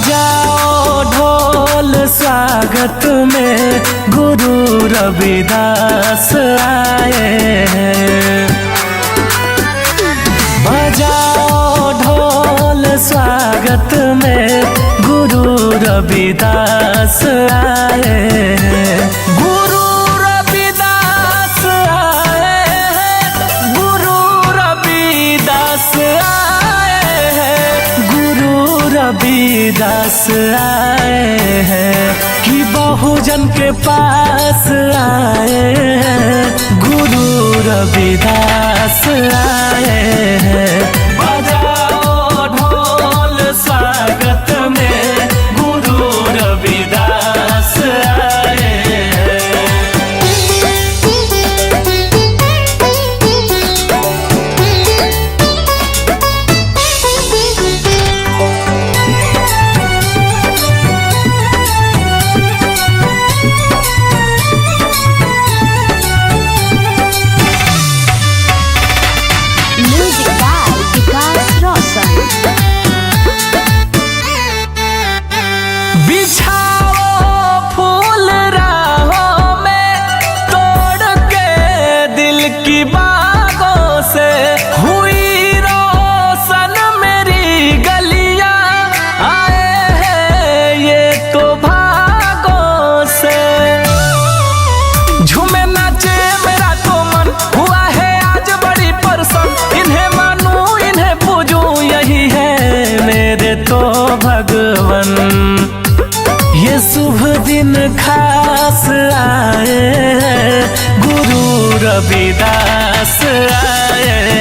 बजाओ ढोल स्वागत में गुरु रविदास आए हैं। बजाओ ढोल स्वागत में गुरु रविदास आए हैं। गुरु रविदास आए हैं, गुरु रविदास आए हैं, गुरु रविदास आए हैं कि बहुजन के पास आए हैं, गुरु रविदास आए हैं। बजाओ ढोल स्वागत में गुरु रविदास आए हैं। Music by Vikas Roshan. बिछाओ फूल राहों में तोड़ के दिल की बागों से, हुई रोशन मेरी गलियां आए हैं ये तो भागों से। झूमे नाचे मेरा तो मन हुआ है आज बड़ी परसन, इन्हें मानू इन्हें पूजू यही है मेरे तो भगवन। ये शुभ दिन खास आए हैं, गुरु रविदास आए